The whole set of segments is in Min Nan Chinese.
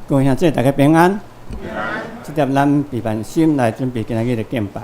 各位兄弟，大家平安。這粒咱備辦心來準備今仔日的敬拜。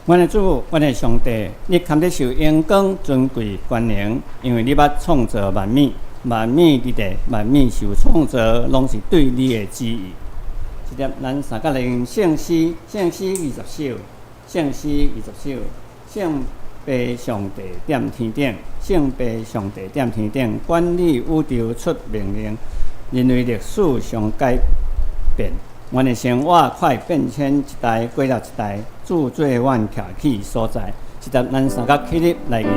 阮的主，阮的上帝，你堪得受榮光、尊貴、權能，因為你捌創造萬物，萬物佇地，萬物受創造，攏是對你的旨意。這粒咱三角來吟聖詩，聖詩20首，聖詩20首，聖父上帝踮天頂，聖父上帝踮天頂，管理宇宙出命令，人類歷史上改變。阮的生活快變遷，一代過了一代，主做阮徛起所在，這粒咱三角起立來吟。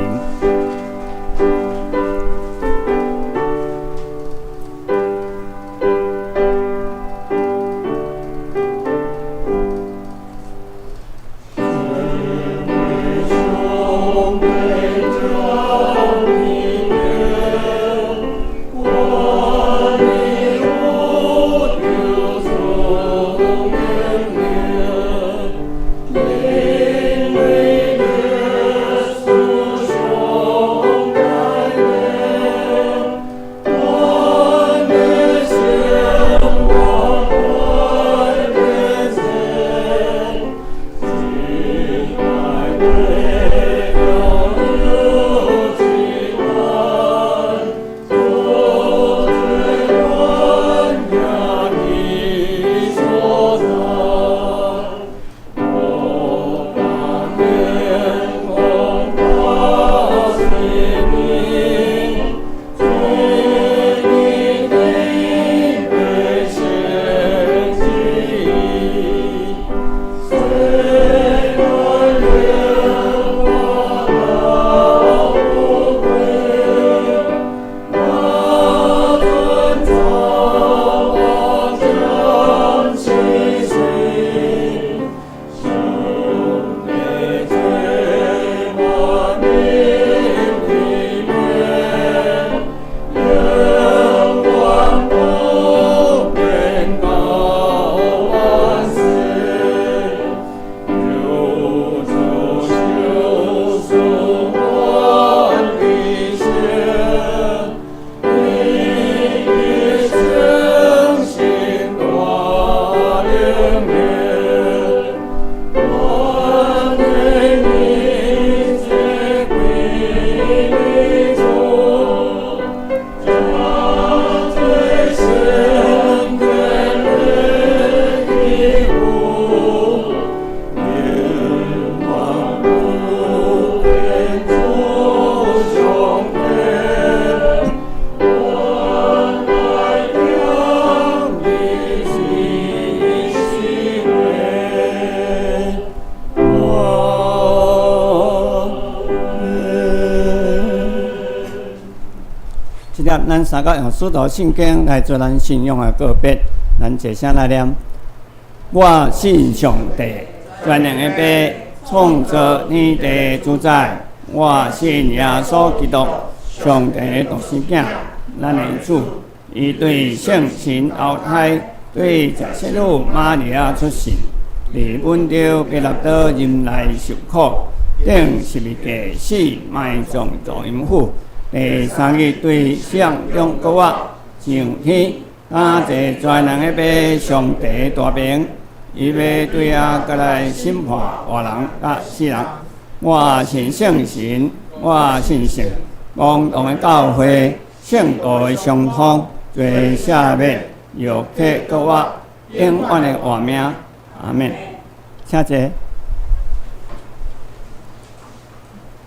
咱三个用使徒信經來做咱信仰的告別，咱齊聲來念：我信上帝，全能的父，創造天地主宰。我信耶穌基督，上帝的獨生囝，咱的主。伊對聖神後胎，對食聖女瑪利亞出世，佇本丟彼拉多忍耐受苦，釘十字架死埋葬落陰府。第三日對死人中復活，上天，駕坐全能的父上帝大爿，伊欲對遐閣來審判活人佮死人。我信聖神，我信聖公同的教會，聖徒的相通，罪赦免，肉體復活，永遠的活命。阿們。請坐。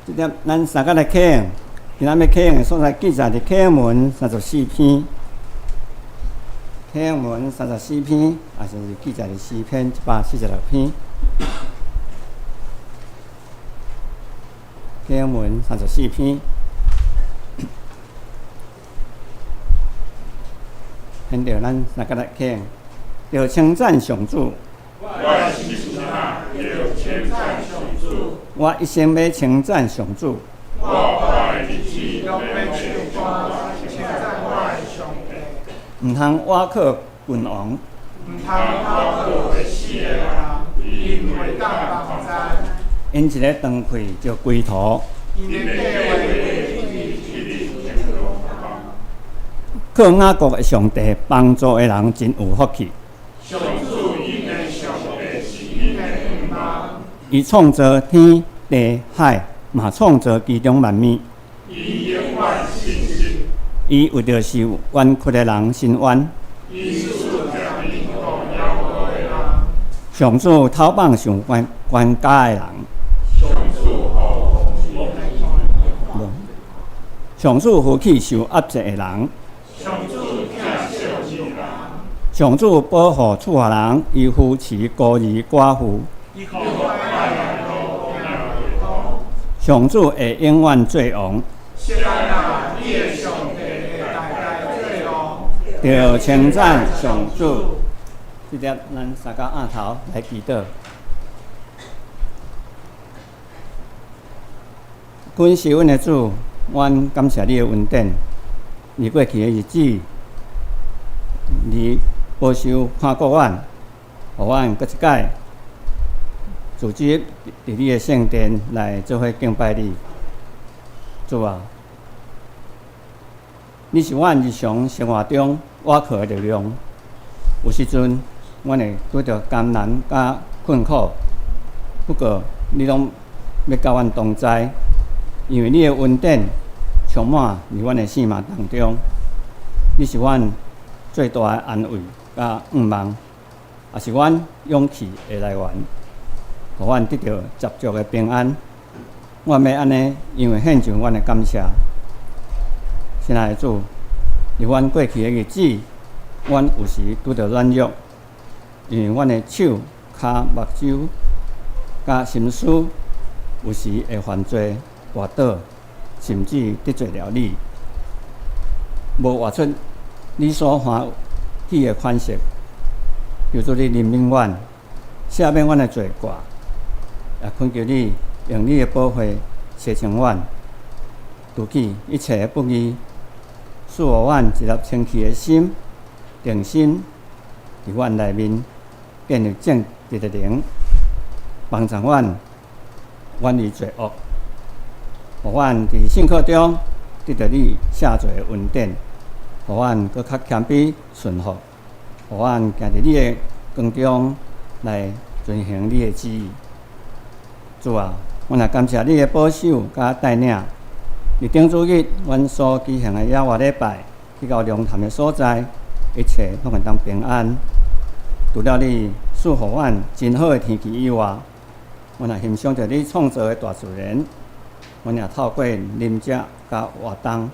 這點咱三個來啟用，今仔日啟用的所在記載佇啟英文三十四篇，啟英文三十四篇，也是記載佇詩篇146篇。啟英文三十四篇，現在咱三個來啟用，著稱讚上主。我一生欲稱讚上主。毋通倚靠君王。𪜶一个斷氣就歸土。靠雅各的上帝幫助的人真有福氣。伊創造天地海，嘛創造其中萬物。伊為著受冤屈的人伸冤。上主討放受關監的人。上主扶起受壓制的人。上主保護厝內人，伊扶持孤兒寡婦。上主會永遠做王。著稱讚上主。這點咱三個按頭來祈禱。君是阮的主，阮感謝你的恩典。佇過去的日子，你保守看顧阮，予阮閣一擺組織佇你的聖殿來做伙敬拜你。主啊，你是阮日常生活中倚靠的力量。有時陣，阮會拄著艱難佮困苦，不過你攏欲佮阮同在，因為你的恩典充滿佇阮的生命當中。你是阮最大的安慰佮盼望，也是阮勇氣的來源，予阮得著十足的平安。阮欲按呢，因為獻上阮的感謝。親愛的主，佇阮過去的日子，阮有時拄著軟弱，因為阮的手、跤、目睭、佮心思，有時會犯罪、跋倒，甚至得罪了你，無活出你所歡喜的款式。求主你憐憫阮，赦免阮的罪過，也懇求你用你的寶血洗淨阮，除去一切的不義，賜予阮一粒清氣的心，定心佇阮內面建立正直的靈，幫助阮遠離罪惡，予阮佇信靠中得著你赦罪的恩典，予阮閣較謙卑順服，予阮行佇你的光中來遵行你的旨意。主啊，阮也感謝你的保守佮帶領。佇頂主日，阮所舉行的野外禮拜，去到龍潭的所在，一切攏會當平安。除了你賜予阮真好的天氣以外，阮也欣賞著你創造的大自然。阮也透過啉食佮活動，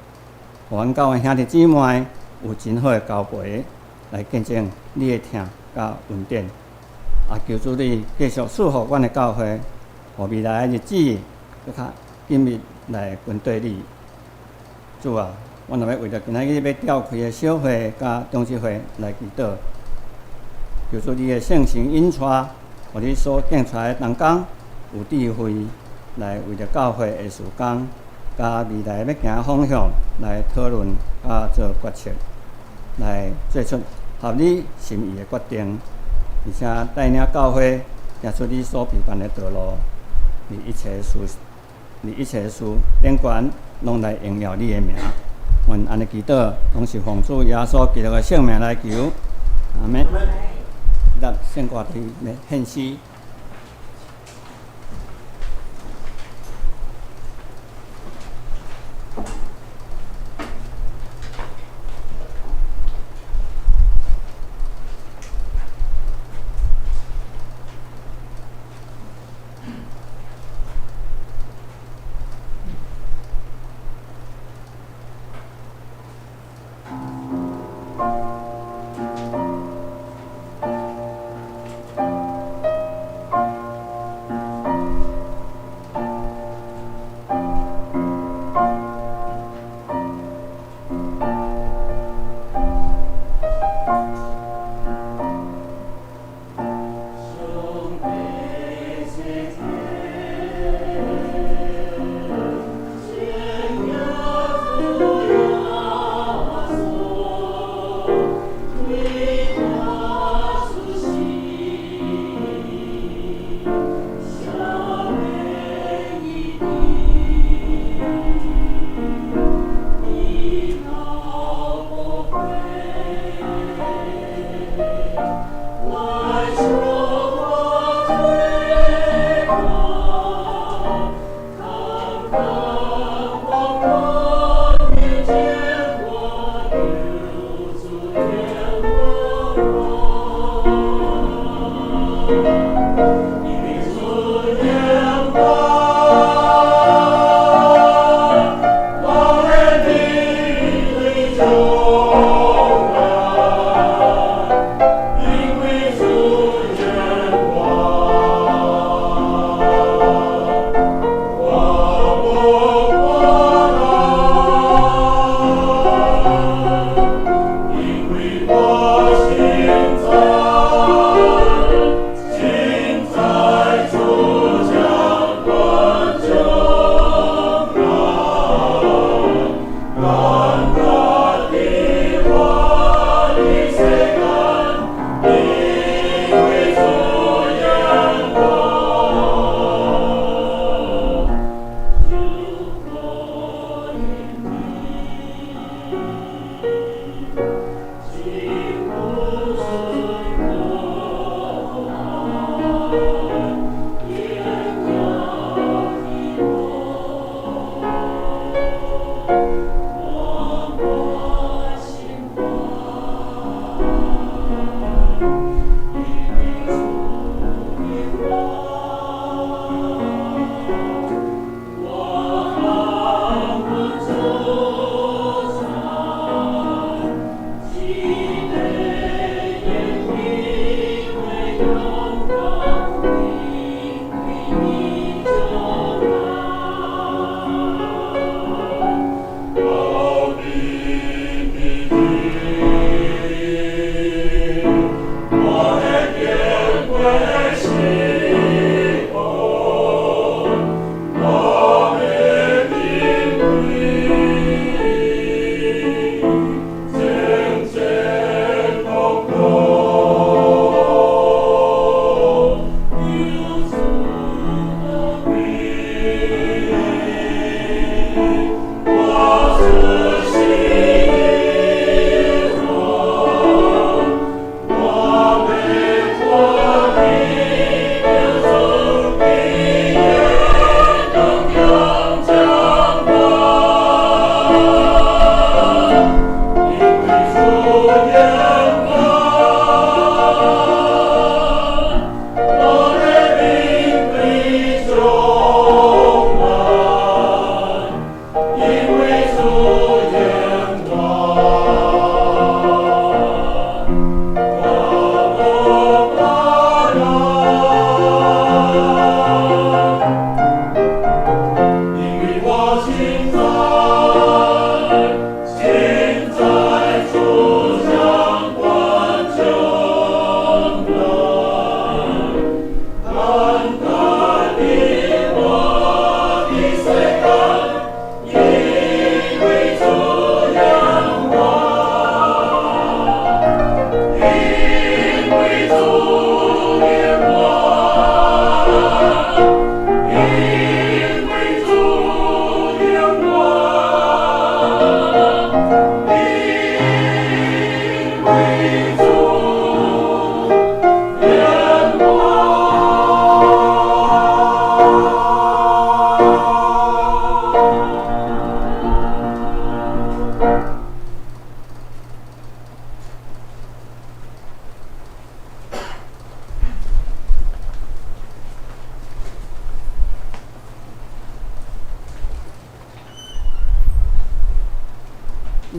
予阮佮阮兄弟姊妹有真好的交陪，來見證你的疼佮恩典。也求主你繼續賜福阮的教會，予未來的日子閣較緊密來跟綴你。主啊，阮若欲為著今仔日欲召開的小會佮長執會來祈禱。求主你的聖神引帶，予你所揀出來的同工有智慧，來為著教會的事工，佮未來欲行的方向來討論，佮做決策，來做出合你心意的決定，而且帶領教會行出你所備辦的道路，佇一切事頂懸，攏來榮耀你的名。阮按呢祈禱，攏是奉主耶穌基督的聖名來求，阿們。立聖歌隊來獻詩。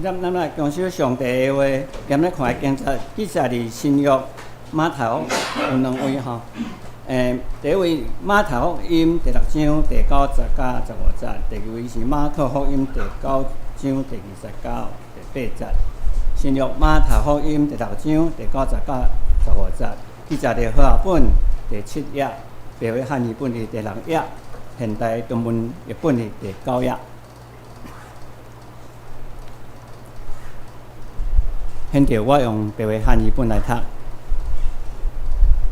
咱來共守上帝的話，踮咧看的經節記載佇新約馬太有兩位吼。第一位馬太福音第六章第九節佮15節，第二位是馬可福音第九章第二節到第八節。新約馬太福音第六章第九節佮15節，記載佇和合本第七頁，白話漢語本佇第六頁，現代中文譯本佇第九頁。現在我用白話漢語本來讀，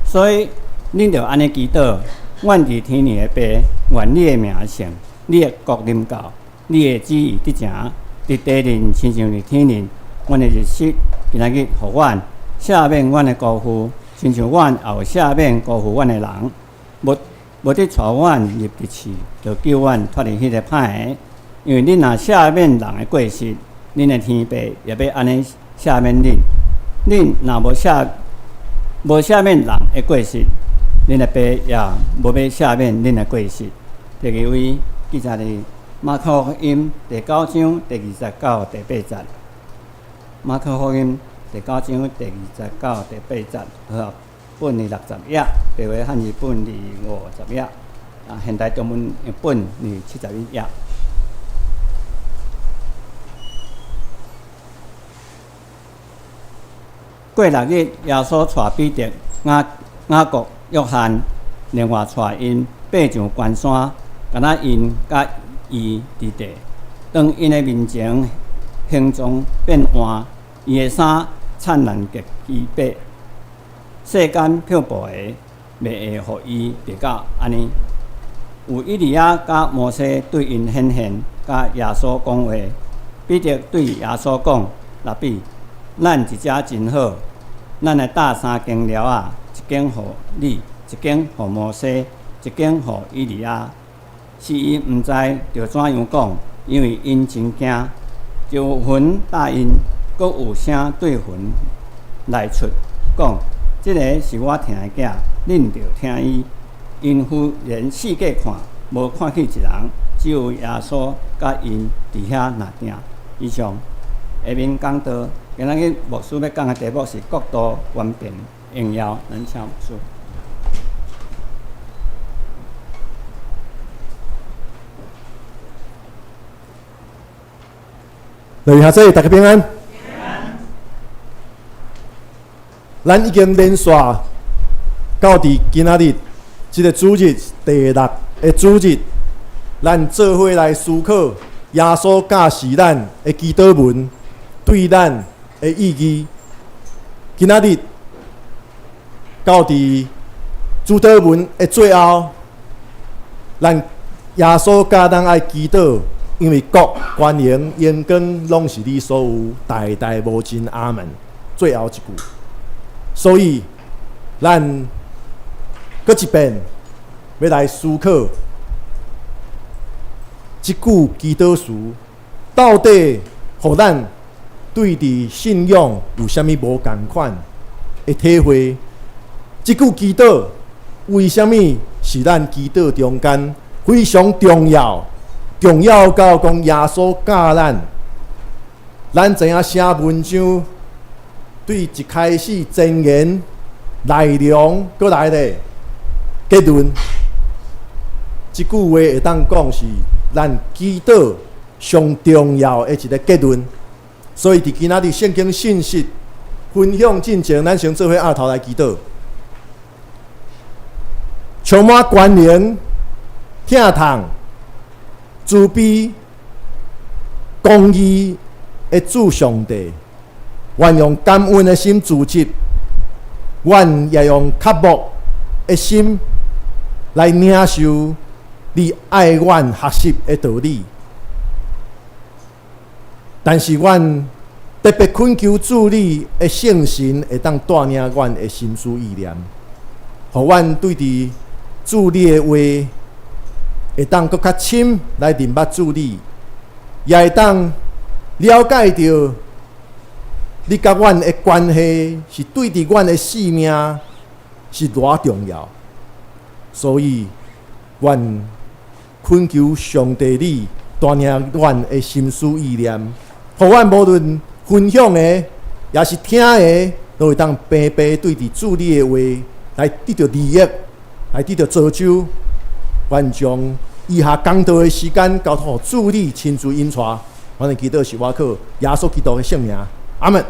所以恁著按呢祈禱：阮佇天裡的爸，願你的名聖，你的國臨到，你的旨意得成，佇地面親像佇天裡。阮的日食今仔日予阮，赦免阮的辜負，親像阮也有赦免辜負阮的人。無得帶阮入佇試，著救阮脫離彼个歹的。因為恁若赦免人的過失，恁的天父也欲按呢赦免恁。恁若無赦免人的過失，恁的爸也無欲赦免恁的過失。第二位記載佇馬可福音第九章第二節到第八節。馬可福音第九章第二節到第八節，和合本佇60頁，白話漢語本佇50頁，現代中文譯本佇71頁。過六日，耶穌帶彼得、雅各、約翰，另外帶𪜶爬上懸山，干焦𪜶佮伊佇地。當𪜶的面前形狀變換，伊的衫燦爛極其白。世間漂泊的，袂會予伊得到按呢。有以利亞佮摩西對𪜶顯現，佮耶穌講話。彼得對耶穌講：拉比，咱佇遮真好，咱來搭三間寮仔，一間予你，一間予摩西，一間予以利亞。是伊毋知著怎樣講，因為𪜶真驚。就有雲罩𪜶，閣有聲對雲來出，講：這个是我疼的囝，恁著聽伊。𪜶忽然四界看，無看見一人，只有耶穌佮𪜶佇遐若定。以上下面講道，今仔日牧師欲講的題目是國度、權柄、榮耀，咱請牧師。各位兄弟，大家平安。咱已經連續到佇今仔日這个主日第六个主日，咱做伙來思考耶穌教示咱的祈禱文對咱的意義。今仔日到佇主禱文的最後，咱耶穌教咱愛祈禱，因為國、權榮、榮光攏是你所有，代代無盡。阿門。最後一句，所以咱閣一遍欲來思考這句祈禱詞，到底予咱對佇信仰有啥物無仝款的體會？這句祈禱為啥物是咱祈禱中間非常重要？重要到講耶穌教咱，咱知影寫文章對一開始前言、內容，閣來咧結論，這句話會當講是咱祈禱上重要的一个結論。所以佇今仔日聖經信息分享進前，咱先做伙徼頭來祈禱，充滿權能、疼痛、慈悲、公義的主上帝，阮用感恩的心自責，阮也用渴慕的心來領受你愛阮學習的道理。但是阮特別懇求主你的聖神會當帶領阮的心思意念，予阮對佇主你的話會當閣較深來認捌主你，也會當了解著你佮阮的關係是對佇阮的性命是偌重要。所以，阮懇求上帝你帶領阮的心思意念，予阮無論分享的，抑是聽的，都會當平白對佇主你的話來得著利益，來得著造就。阮將以下講道的時間交託予主你親自引帶。阮的祈禱是倚靠耶穌基督的聖名，阿門。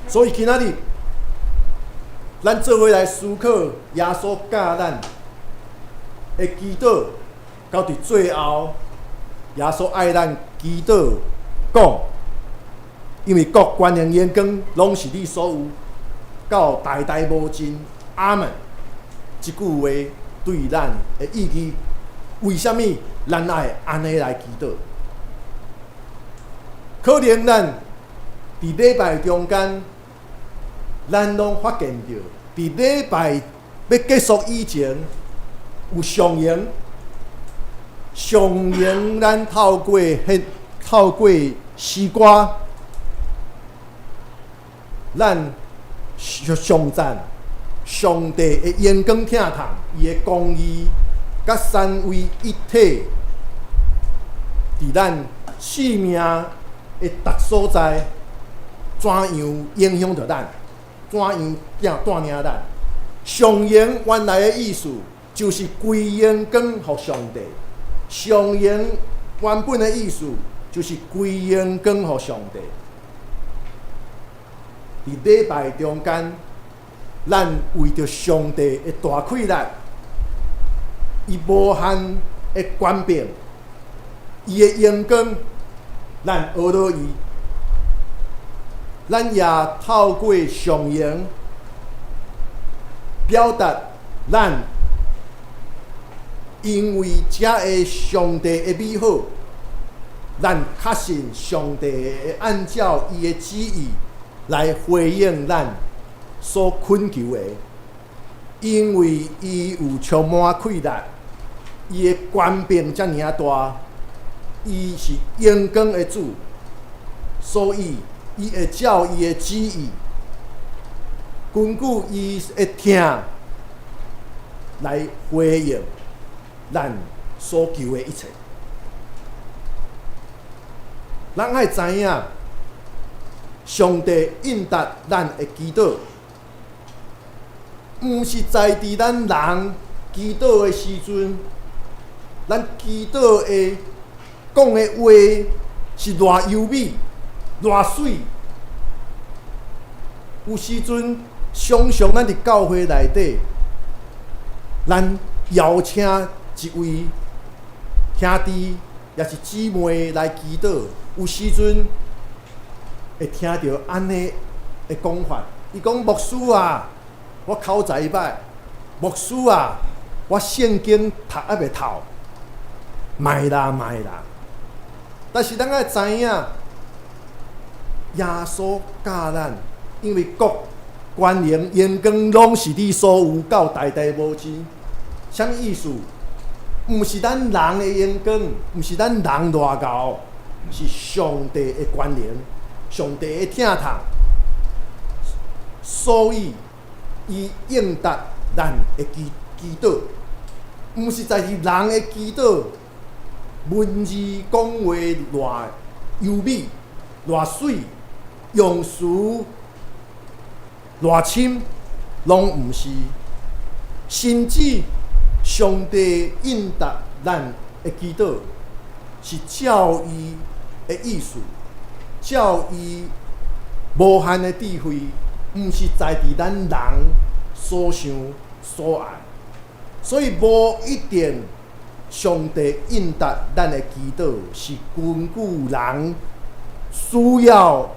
所以今仔日，咱做伙來思考耶穌教咱的祈禱，到佇最後，耶穌愛咱祈禱講，因為國權能榮光攏是你所有，到代代無盡。阿門。這句話對咱的意義，為啥物咱愛按呢來祈禱？可能咱佇禮拜中間，咱攏發現著，佇禮拜欲結束以前，有上榮，上榮咱透過詩歌，咱頌讚上帝的榮光疼痛，伊的公義佮三位一體，佇咱生命的逐所在，怎樣影響著咱？怎樣帶領咱？上榮原來的意思就是歸榮光予上帝。上榮原本的意思就是歸榮光予上帝。佇禮拜中間，咱為著上帝的大氣力，伊無限的權柄，伊的榮光，咱學落伊。咱也透過上榮表達咱因為這个上帝的美好，咱確信上帝會按照伊的旨意來回應咱所懇求的，因為伊有充滿氣力，伊的權柄遮爾大，伊是榮光的主，所以伊會照伊的旨意，根據伊的疼來回應咱所求的一切。咱愛知影，上帝應答咱的祈禱，毋是在佇咱人祈禱的時陣，咱祈禱的講的話是偌優美、偌媠。有時陣，常常咱佇教會內底，咱邀請一位兄弟抑是姊妹來祈禱，有時陣會聽著按呢的講法。伊講，牧師啊，我口才歹；牧師啊，我聖經讀猶未透，莫啦莫啦。但是咱愛知影，耶穌教咱，因為國權能榮光攏是你所有，到代代無盡。啥物意思？毋是咱人的榮光，毋是咱人偌𠢕，是上帝的權能，上帝的疼痛。所以，伊應答咱的祈禱，毋是在於人的祈禱，文字講話偌優美、偌媠，用詞偌深，攏毋是。甚至上帝應答咱的祈禱，是照伊的意思，照伊無限的智慧，毋是在佇咱人所想所愛，所以無一定上帝應答咱的祈禱是根據人需要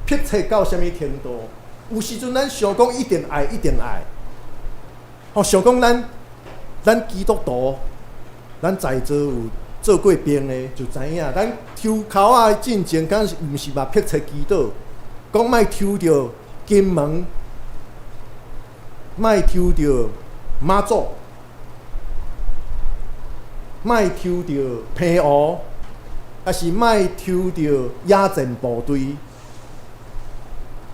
迫切到啥物程度。有時陣咱想講一定愛，一定愛，吼，想講咱基督徒，咱在座有做過兵的就知影，咱抽鉤仔進前，敢是毋是嘛迫切祈禱，講莫抽著金門，莫抽著馬祖，莫抽著澎湖，抑是莫抽著野戰部隊。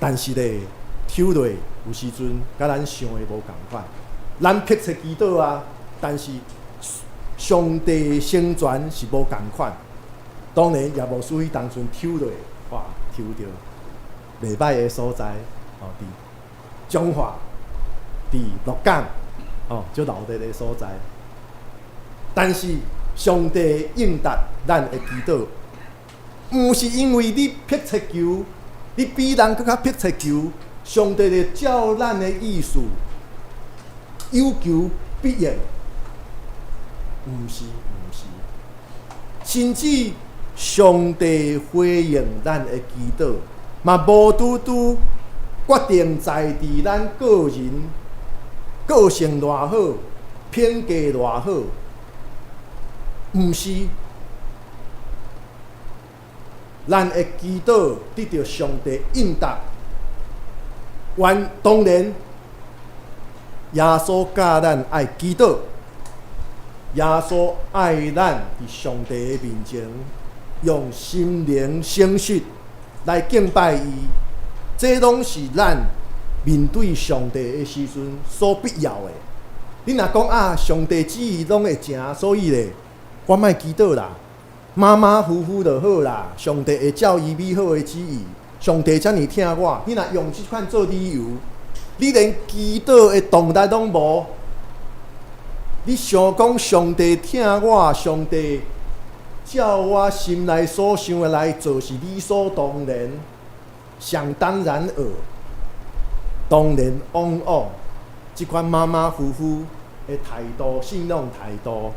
但是咧，抽落有時陣佮咱想的無仝款。咱迫切祈禱啊，但是上帝成全是無仝款。當然，葉牧師彼當陣抽落，哇，抽著袂䆀的所在，哦，佇彰化，佇鹿港，哦，足鬧熱的所在。但是上帝應答咱的祈禱，毋是因為你迫切求，你比人閣較迫切求，上帝就照咱的意思，有求必應，毋是，毋是，甚至上帝回應咱的祈禱，嘛無拄拄決定在佇咱個人個性偌好，品格偌好，毋是，咱的祈禱得著上帝應答。原當然，耶穌教咱愛祈禱，耶穌愛咱佇上帝的面前，用心靈誠實來敬拜伊，這攏是咱面對上帝的時陣所必要的。你若講啊，上帝旨意攏會成，所以咧，我莫祈禱啦，馬馬虎虎就好啦。上帝會照伊美好的旨意，上帝遮爾疼我。你若用這款做理由，你連祈禱的動力攏無。你想講上帝疼我，上帝照我心內所想的來做，是理所當然，想當然爾。當然，往往這款馬馬虎虎的態度、信仰態度，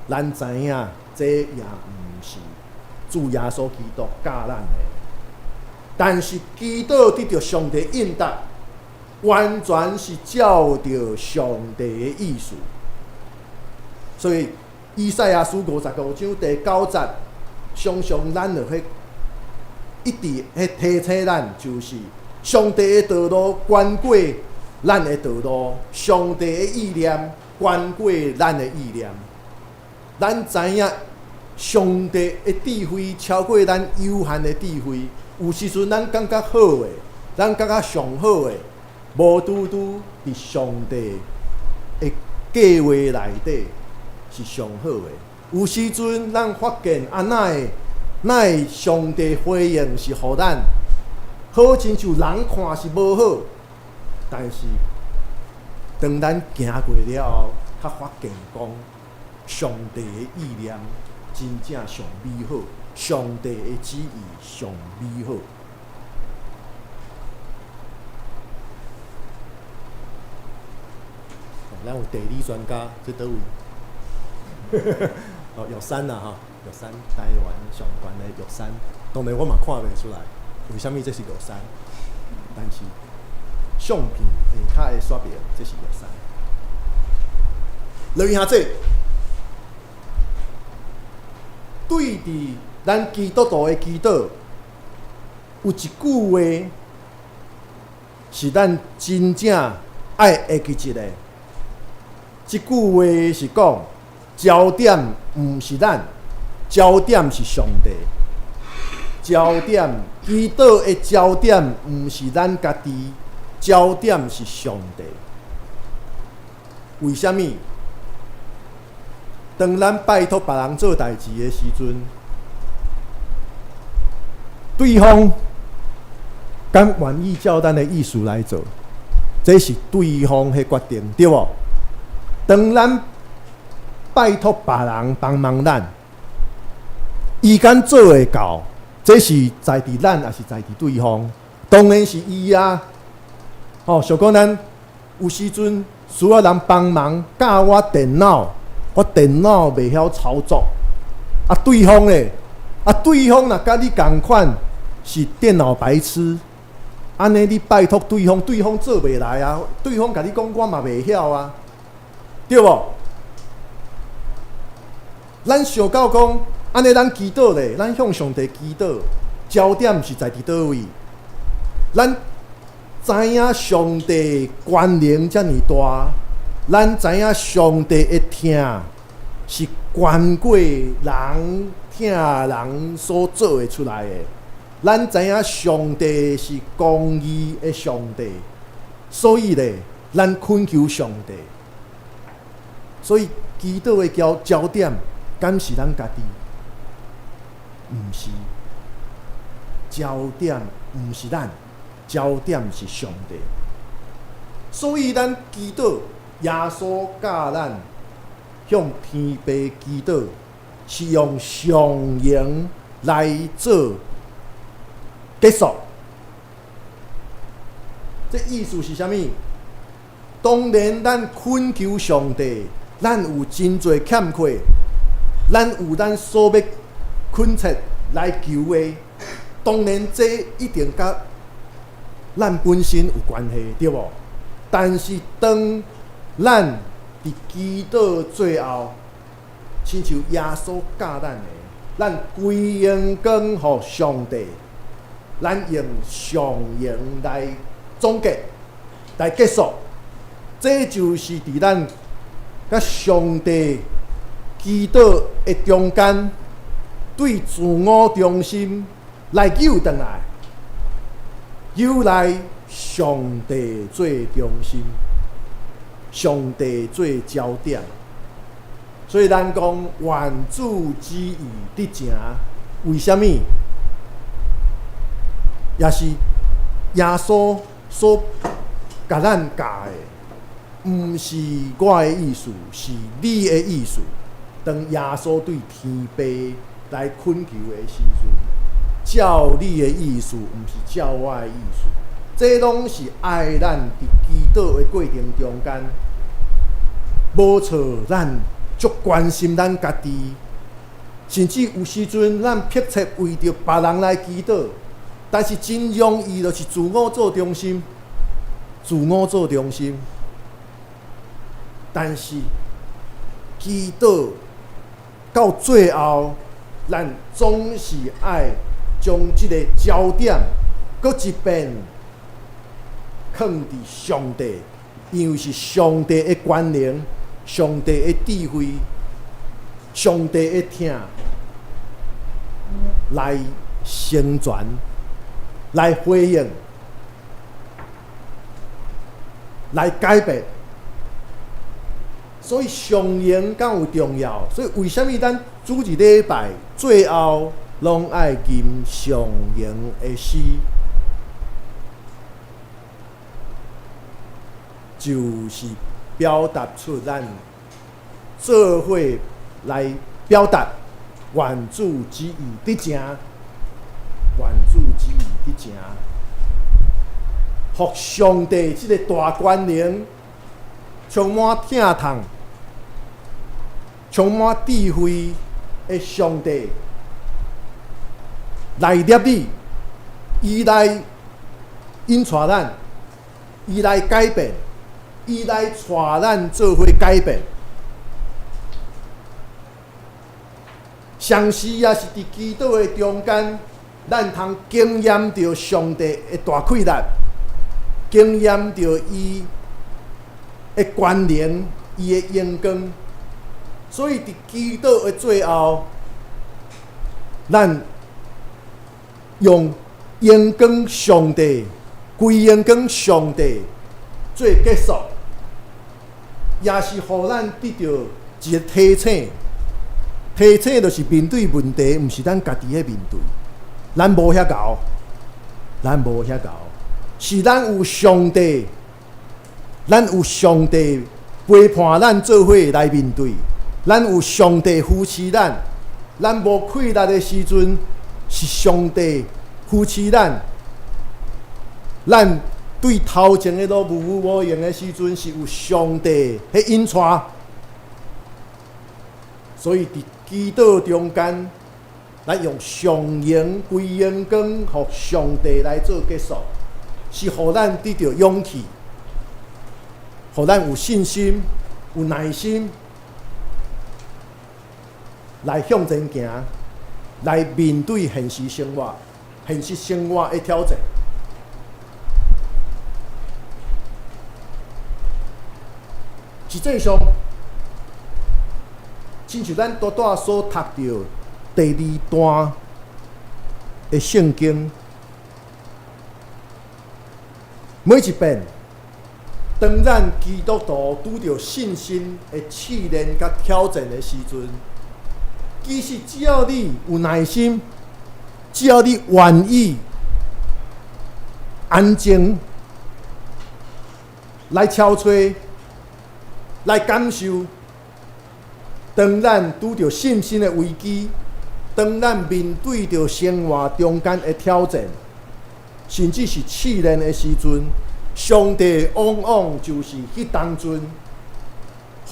咱知影，這也毋是主耶穌基督教咱的。但是祈禱得著上帝應答，完全是照著上帝的意思。所以，以賽亞書55章第9節，常常咱就去一直彼提醒咱，就是上帝的道路懸過咱的道路，上帝的意念懸過咱的意念。咱知影上帝的智慧超過咱有限的智慧，有時陣咱感覺好的，咱感覺上好的，無拄拄佇上帝的計劃內底是上好的。有時陣咱發現啊，哪會哪會上帝回應是予咱好，親像人看是無好，但是當咱行過了後，才發現講上帝的意念真正上美好，上帝的旨意上美好。咱有地理專家，這佗位？哦，玉山啦，吼，玉山，台灣上懸的玉山，當然我嘛看袂出來，為啥物這是玉山？但是相片下跤會說明這是玉山。落去下這，對佇咱基督徒的祈禱，有一句話是咱真正愛會記得的。這句話是講，焦點毋是咱，焦點是上帝。焦點，祈禱的焦點毋是咱家己，焦點是上帝。為啥物？當咱拜託別人做代誌的時陣，對方敢願意照咱的意思來做，這是對方的決定，對無？當咱拜託別人幫忙咱，伊敢做會到，這是在佇咱，抑是在佇對方？當然是伊啊！吼，像講咱有時陣需要人幫忙教我電腦，我電腦袂曉操作，啊，對方咧，啊，對方若佮你仝款是電腦白痴，按呢你拜託對方，對方做袂來啊，對方共你講我嘛袂曉啊，對無？咱想到講，按呢咱祈禱咧，咱向上帝祈禱，焦點是在佇佗位？咱知影上帝權能遮爾大，咱知影上帝的疼是懸過人疼人所做會出來的。咱知影上帝是公義的上帝，所以咧，咱懇求上帝。所以祈禱的焦點，敢是咱家己？毋是，焦點毋是咱，焦點是上帝。所以咱祈禱，耶穌教咱向天父祈禱，是用常形來做結束。這意思是啥物？當然，咱懇求上帝，咱有真濟欠缺，咱有咱所欲懇切來求的。當然，這一定佮咱本身有關係，對無？但是當咱佇祈禱最後，親像耶穌教咱的，咱歸榮光予上帝，咱用常形來總結、來結束，這就是佇咱佮上帝祈禱的中間，對自我中心來扭轉來，扭來上帝做中心，上帝做焦點。所以咱講願主旨意得成，為啥物？也是耶穌所共咱教的，毋是我的意思，是你的意思。當耶穌對天父來懇求的時陣，照你的意思，毋是照我的意思。這攏是愛咱佇祈禱的過程中間，無錯，咱足關心咱家己，甚至有時陣咱迫切為著別人來祈禱，但是真容易就是自我做中心，自我做中心。但是祈禱到最後，咱總是愛將這个焦點閣一遍囥佇上帝，因為是上帝的權能、上帝的智慧、上帝的疼來成全、來回應、來改變。所以常形敢有重要？所以為啥物咱主日禮拜最後攏愛吟常形的詩？就是表達出咱做伙來表達願主旨意得成，願主旨意得成，予上帝這个大權能，充滿疼痛、充滿智慧的上帝來捏你，伊來引帶咱，伊來改變，伊來帶咱做伙改變。同時也是佇祈禱的中間，咱通經驗著上帝的大氣力，經驗著伊的權能，伊的榮光。所以佇祈禱的最後，咱用榮光上帝、歸榮光上帝做結束，也是予咱得著一个提醒。提醒就是面對問題，毋是咱家己去面對，咱無遐𠢕，咱無遐𠢕，是咱有上帝，咱有上帝陪伴咱做伙來面對，咱有上帝扶持咱，咱無氣力的時陣，是上帝扶持咱，咱對頭前的路無無閒的時陣，是有上帝彼引帶。所以佇祈禱中間，咱用常形歸榮光予上帝來做結束，是予咱得著勇氣，予咱有信心、有耐心來向前行，來面對現實生活、現實生活的挑戰。實際上，親像咱拄拄仔所讀著第二段的的聖經，每一遍，當咱基督徒拄著信心的試煉佮挑戰的時陣，其實只要你有耐心，只要你願意安靜來敲揣，來感受，當咱拄著信心的危機，當咱面對著生活中間的挑戰，甚至是試煉的時陣，上帝往往就是彼當陣，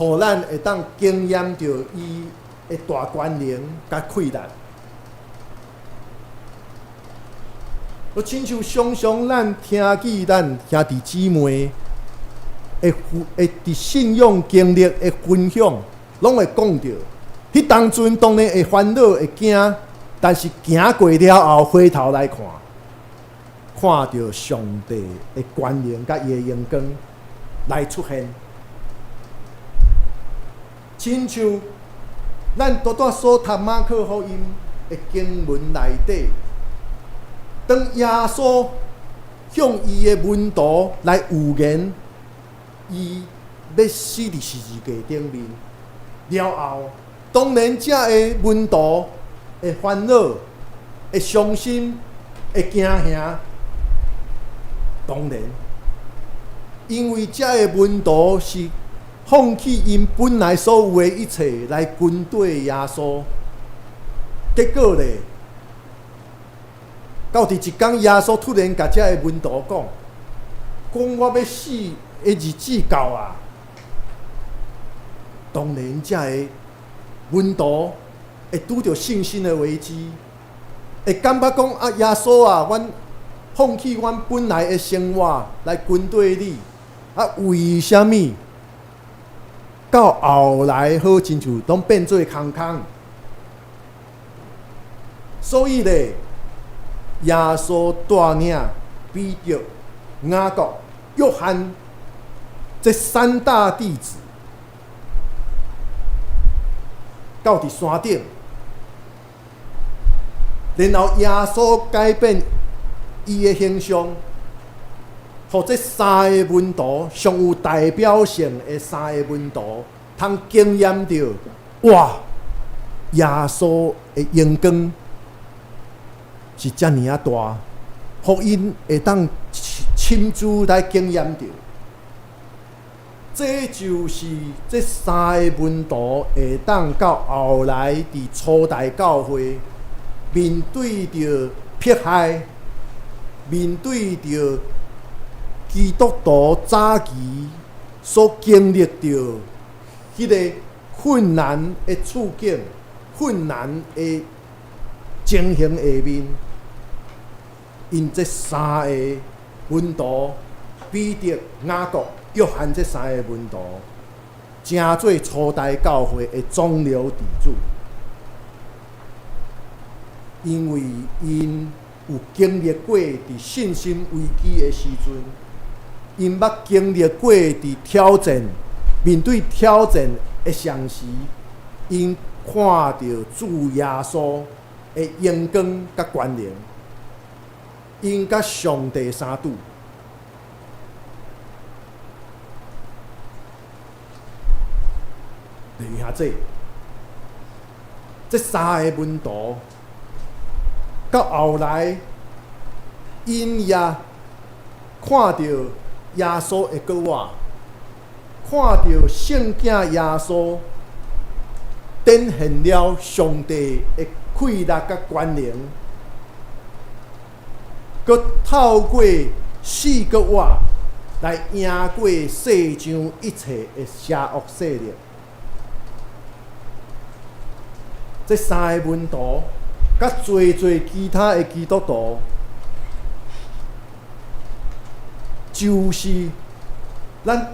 予咱會當經驗著伊的大權能佮氣力。我親像常常咱聽見咱兄弟姊妹會佇信仰經歷的分享，攏會講著，彼當陣當然會煩惱會驚，但是行過了後，回頭來看，看著上帝的權能佮伊的榮光來出現，親像咱拄拄所讀馬可福音的經文內底，當耶穌向伊的門徒來預言，伊欲死佇十字架頂面了後，當然遮个門徒會煩惱、會傷心、會驚嚇。當然，因為遮个門徒是放棄𪜶本來所有的一切來跟綴耶穌，結果咧，到佇一工耶穌突然共遮个門徒講，講我欲死的日子到啊！當然，遮个門徒會拄著信心的危機，會感覺講啊，耶穌啊，阮放棄阮本來的生活來跟綴你，啊，為啥物到後來好親像攏變做空空？所以咧，耶穌帶領彼得、雅各、約翰這三大弟子到佇山頂，然後耶穌改變伊的形象，予這三个門徒上有代表性的三个門徒，通經驗著哇，耶穌的榮光是遮爾仔大，予𪜶會當親自來經驗著。這就是這三个門徒會當到後來佇初代教會面對著迫害，面對著基督徒早期所經歷著彼个困難的處境、困難的情形下面，𪜶這三个門徒彼得、雅各、約翰這三个門徒，成做初代教會的中流砥柱，因為𪜶有經歷過佇信心危機的時陣，𪜶捌經歷過佇挑戰、面對挑戰的同時，𪜶看著主耶穌的榮光佮權能，𪜶佮上帝相拄。就是遐濟，這三个門徒到後來，𪜶也看著耶穌的復活，看著聖子耶穌展現了上帝的氣力佮權能，閣透過死閣活來贏過世上一切的邪惡勢力。這三个門徒，佮濟濟其他的基督徒，就是咱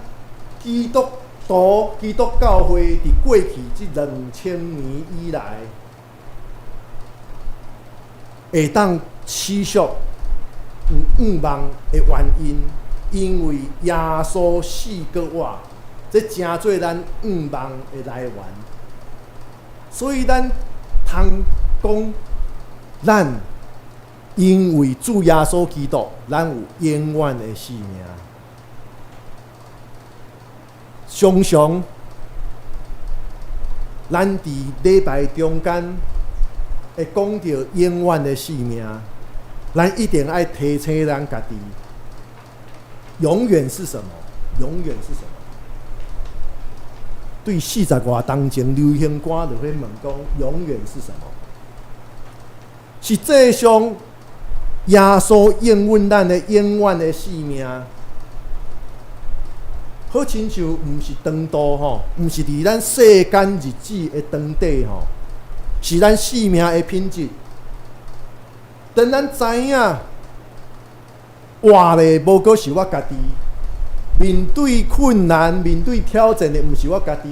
基督徒、基督教會佇過去這2000年以來，會當持續有向望的原因，因為耶穌死閣活，這成做咱向望的來源。所以咱通講，咱因為主耶穌基督，咱有永遠的生命。常常，咱佇禮拜中間會講著永遠的生命，咱一定愛提醒咱家己，永遠是什麼？永遠是什麼？對40外冬前流行歌就去問講，永遠是什麼？實際上，耶穌應允咱的永遠的生命，好親像毋是長度吼，毋是佇咱世間日子的長短吼，是咱生命的品質。當咱知影活的無閣是我家己，面對困難、面對挑戰的毋是我家己，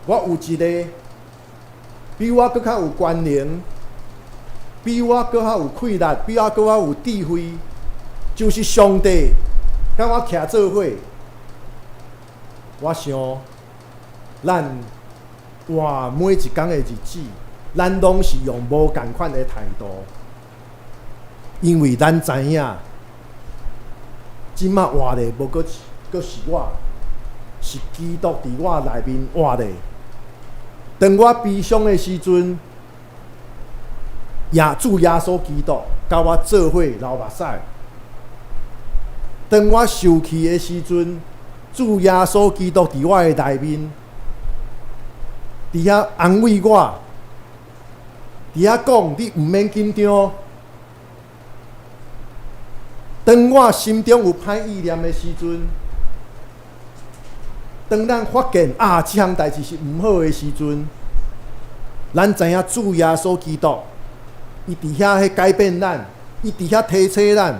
我有一個比我閣較有權能，比我閣較有氣力，比我閣較有智慧，就是上帝佮我徛做伙。我想，咱活每一工的日子，咱攏是用無仝款的態度，因為咱知影，這馬活的無閣閣是我，是基督佇我內面活的。當我悲傷的時陣，主耶穌基督佮我做伙流目屎。當我受氣的時陣，主耶穌基督佇我的內面，佇遐安慰我，佇遐講你毋免緊張。當我心中有歹意念的時陣，當咱發現啊，這項代誌是毋好的時陣，咱知影主耶穌基督，伊佇遐去改變咱，伊佇遐提醒咱，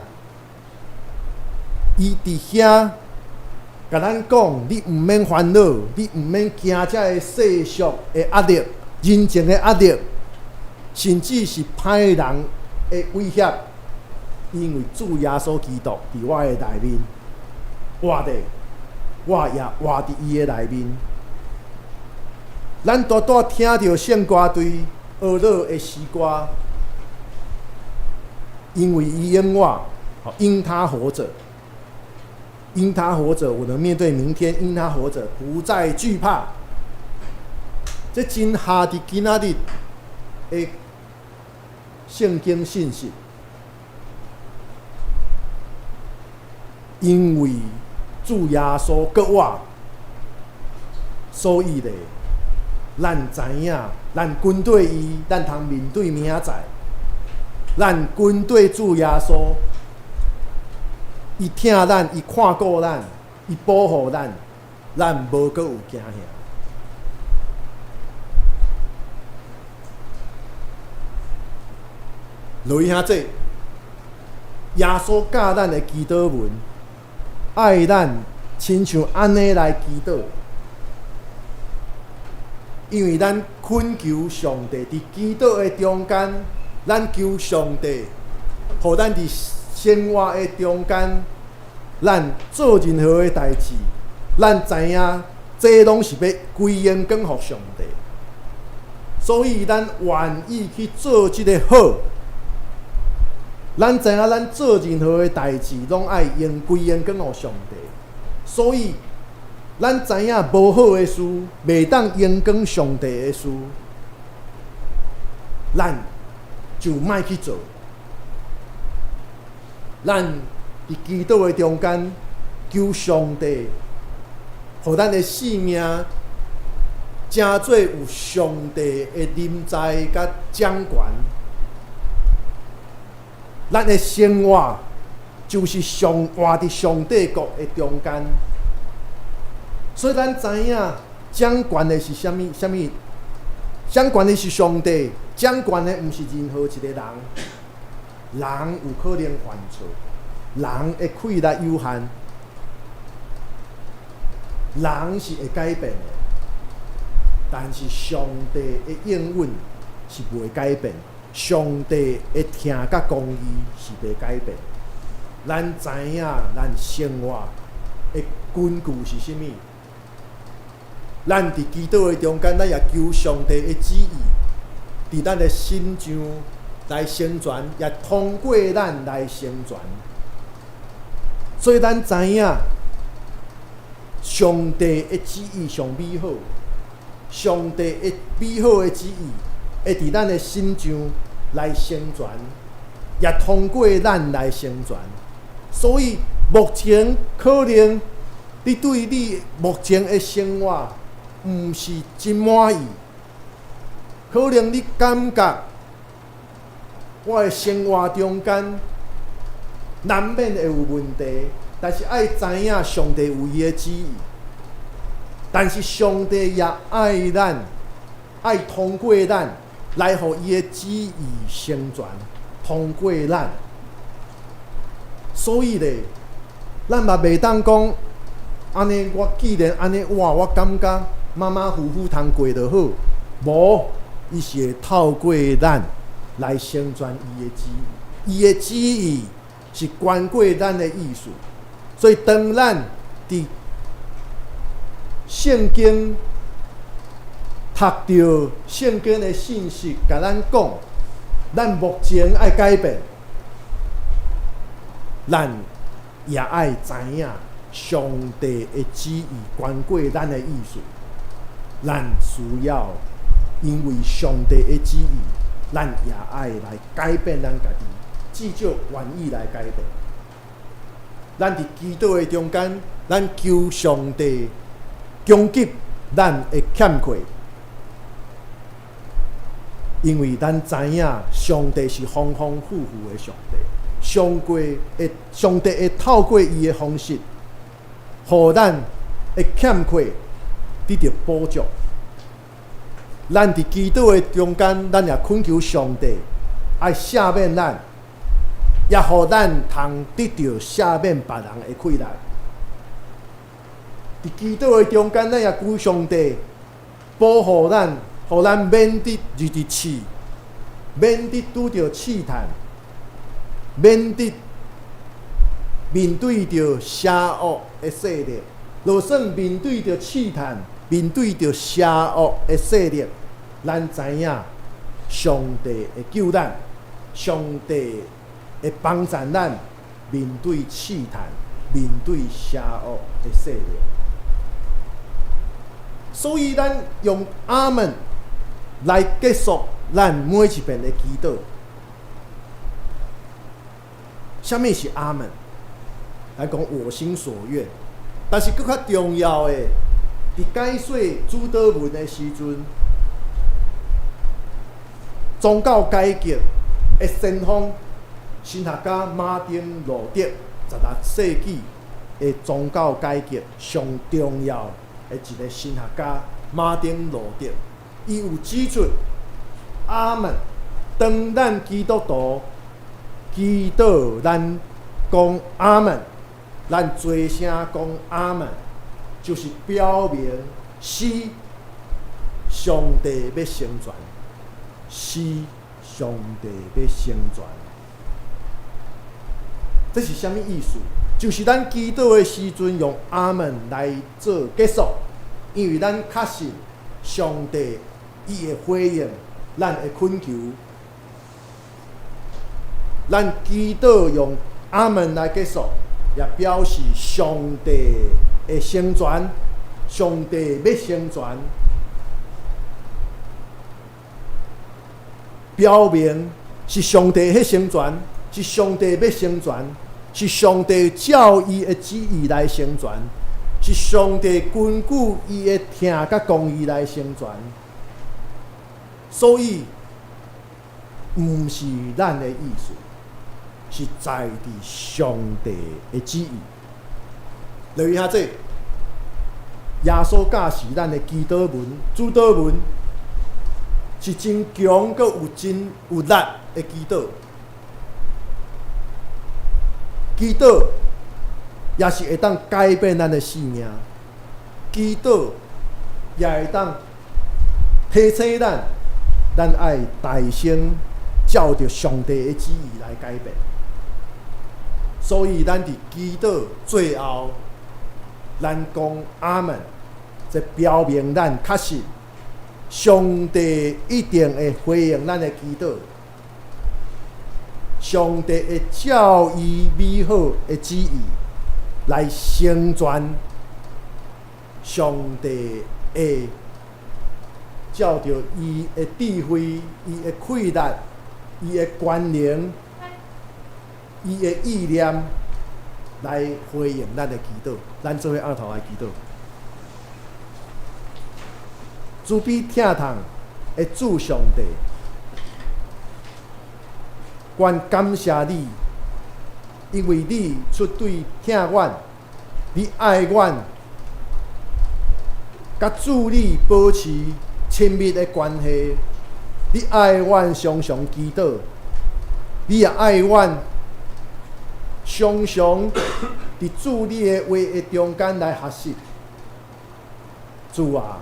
伊佇遐共咱講，你毋免煩惱，你毋免驚這个世俗的壓力、人情的壓力，甚至是歹人的威脅，因為主耶穌基督佇我的內面活著，我也活佇伊的內面。咱拄拄聽著聖歌隊呵咾的詩歌，因為伊永活，因他活著，因他活著，我能面對明天。因他活著，不再懼怕。這真合佇今仔日的聖經信息，因為主耶穌閣活，所以咧，咱知影，咱跟綴伊，咱通面對明仔載。咱跟綴主耶穌，伊疼咱，伊看顧咱，伊保護咱，咱無閣有驚嚇。落去兄弟，耶穌教咱的祈禱文，愛咱親像按呢來祈禱，因為咱懇求上帝佇祈禱的中間，咱求上帝，予咱佇生活的中間，咱做任何的代誌，咱知影這攏是欲歸榮光予上帝，所以咱願意去做這个好。咱知影咱做任何的代誌，攏愛用歸榮光予上帝，所以咱知影無好的事，袂當榮光上帝的事，咱就莫去做。咱佇祈禱的中間，求上帝，予咱的生命成做有上帝的臨在佮掌權。咱的生活就是上活佇上帝國的中間，所以咱知影掌權的是啥物？啥物？掌權的是上帝，掌權的毋是任何一個人。人有可能犯錯，人的氣力有限，人是會改變的，但是上帝的應允是袂改變。上帝的疼佮公義是袂改變。咱知影咱生活的根據是啥物？咱佇祈禱的中間，咱也求上帝的旨意，佇咱的身上來成全，也通過咱來成全。所以咱知影，上帝的旨意上美好，上帝的美好的旨意會佇咱的身上來成全，也通過咱來成全。所以目前可能你對你目前的生活毋是真滿意，可能你感覺我的生活中間難免會有問題，但是愛知影上帝有伊的旨意，但是上帝也愛咱，愛通過咱來予伊的旨意成全，通過咱。所以咧，咱嘛袂當講，按呢我既然按呢我感覺馬馬虎虎通過就好，無，伊是會透過咱來成全伊的旨意，伊的旨意是懸過咱的意思，所以當咱佇聖經讀著聖經的信息，共咱講，咱目前愛改變，咱也愛知影上帝的旨意懸過咱的意思，咱需要因為上帝的旨意，咱也愛來改變咱家己，至少願意來改變。咱佇祈禱的中間，咱求上帝供給咱的欠缺，因為咱知影上帝是豐豐富富的上帝，上帝會透過伊的方式，予咱的欠缺得著補足。咱佇祈禱的中間，咱也懇求上帝愛赦免咱，也予咱通得著赦免別人的氣力。佇祈禱的中間，咱也求上帝保護咱，予咱免得入佇試，免得拄著試探，免得面對著邪惡的勢力。就算面對著試探，面對著邪惡的勢力，咱知影上帝會救咱，上帝會幫助咱面對試探，面對邪惡的勢力。所以，咱用阿門來結束咱每一遍的祈禱。啥物是阿門？來講我心所願。但是閣較重要的，佇解說主禱文的時陣，宗教改革的先鋒神學家馬丁路德，16世紀的宗教改革上重要的一個神學家馬丁路德，伊有指出，阿門，當咱基督徒祈禱，咱講阿門，咱齊聲講阿門，就是表明是上帝欲成全，是上帝欲成全。這是啥物意思？就是咱祈禱的時陣用阿門來做結束，因為咱確信上帝伊會回應咱的懇求。咱祈禱用阿門來結束，也表示上帝會成全，上帝欲成全，表明是上帝彼成全，是上帝欲成全，是上帝照伊的旨意來成全，是上帝根據伊的疼佮公義來成全。所以，毋是咱的意思，是在佇上帝的旨意。留意下這，耶穌教示咱的祈禱文、主禱文，是真強閣有真有力的祈禱。祈禱也是會當改變咱的生命，祈禱也會當提醒咱，咱愛大聲照著上帝的旨意來改變。所以，咱佇祈禱最後，咱講阿門，這表明咱確信上帝一定會回應咱的祈禱。上帝會照伊美好的旨意來成全，上帝會照著伊的智慧、伊的氣力、伊的權能、伊的意念來回應咱的祈禱。咱做伙徹頭來祈禱。慈悲疼痛的主上帝，阮感謝你，因為你出對疼阮，你愛阮，佮主你保持親密的關係。你愛阮常常祈禱，你也愛阮常常佇主你的話的中間來學習。主啊，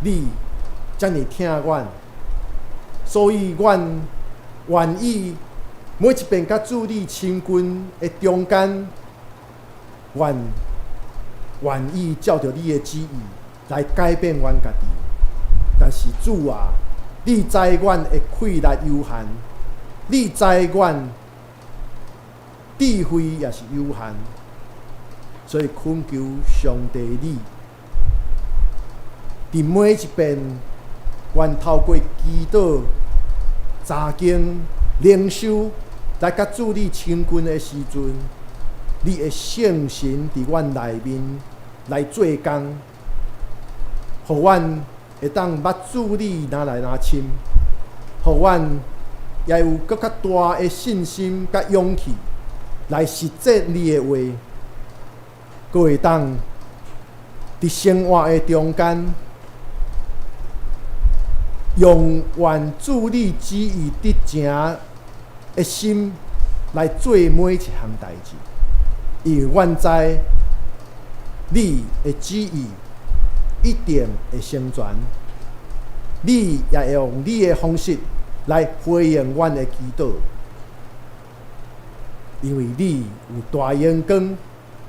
你遮爾疼阮，所以阮願意每一遍佮主你親近的中間，阮願意照著你的旨意來改變阮家己。但是主啊，你知阮的氣力有限，你知阮智慧也是有限，所以懇求上帝你，佇每一遍，阮透過祈禱、查經、靈修來佮主你親近的時陣，你的聖神佇阮內面來做工，予阮會當捌主你愈來愈深，予阮也有閣較大的信心佮勇氣來實踐你的話，閣會當佇生活的中間，用願主你旨意得成的心來做每一項代誌，因為阮知你的旨意一定會成全，你也會用你的方式來回應阮的祈禱，因為你有大榮光，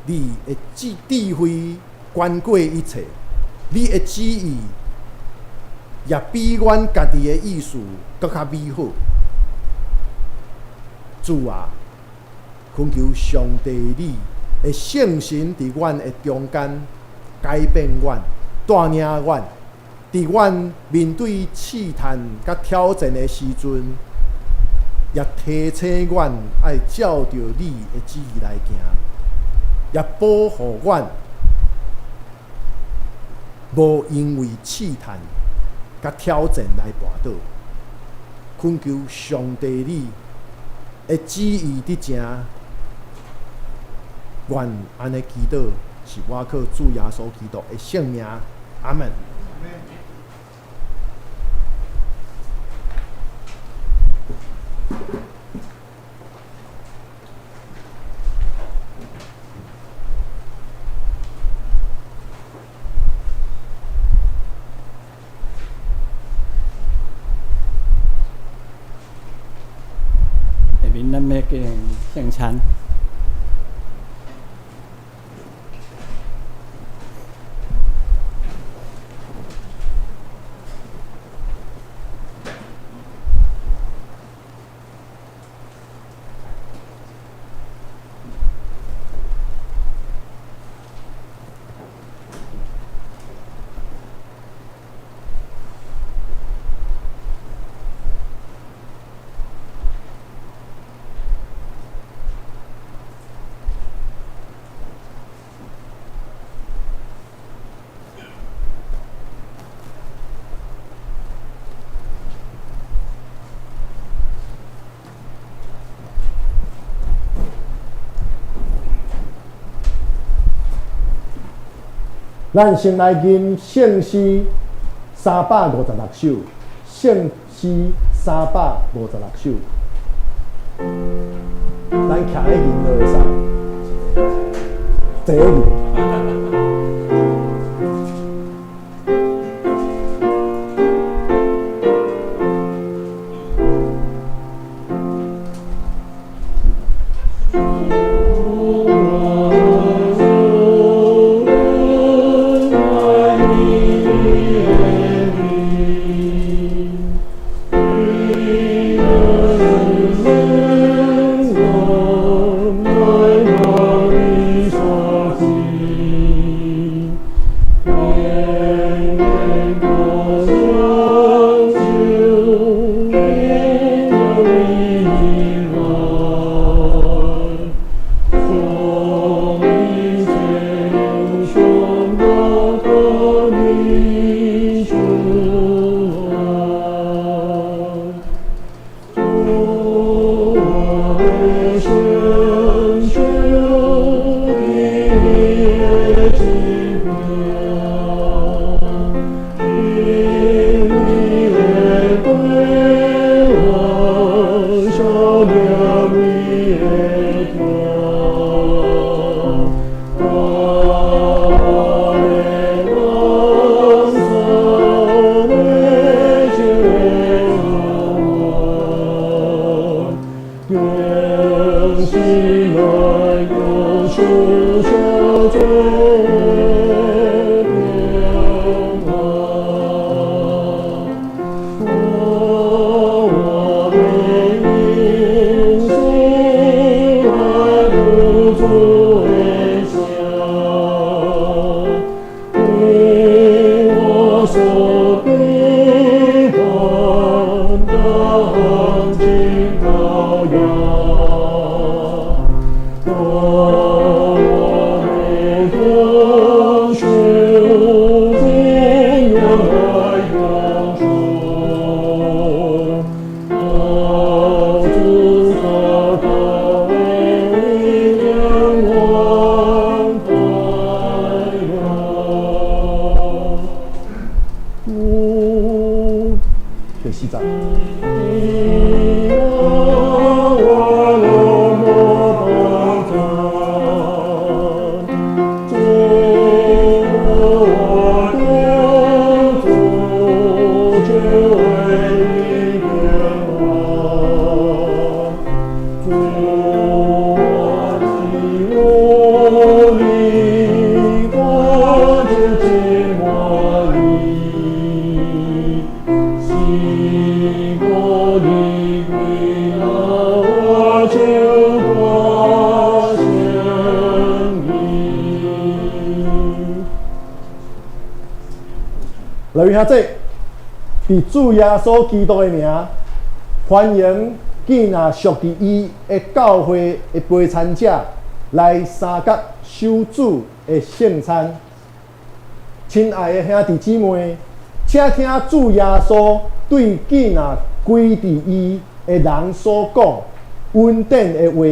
你的智慧懸過一切，你的旨意也比阮家己的意思閣較美好。主啊，懇求上帝你的聖神佇阮的中間改變阮、帶領阮，佇阮面對試探佮挑戰的時陣，也提醒阮愛照著你的旨意來行，也保護阮無因為試探佮挑戰來跋倒。懇求上帝你的旨意得成，願按呢祈禱，是我靠主耶穌基督的聖名，阿門。下面咱欲進行聖餐。咱先來吟聖詩356首，聖詩356首，咱徛咧吟就會使，坐咧吟。主啊，第四節。来，兄弟，伫主耶穌基督的名，歡迎囝若屬佇伊的教會的陪餐者來三角守主的聖餐。親愛的兄弟姊妹，請聽主耶穌對囝若歸佇伊的人所講恩典的話。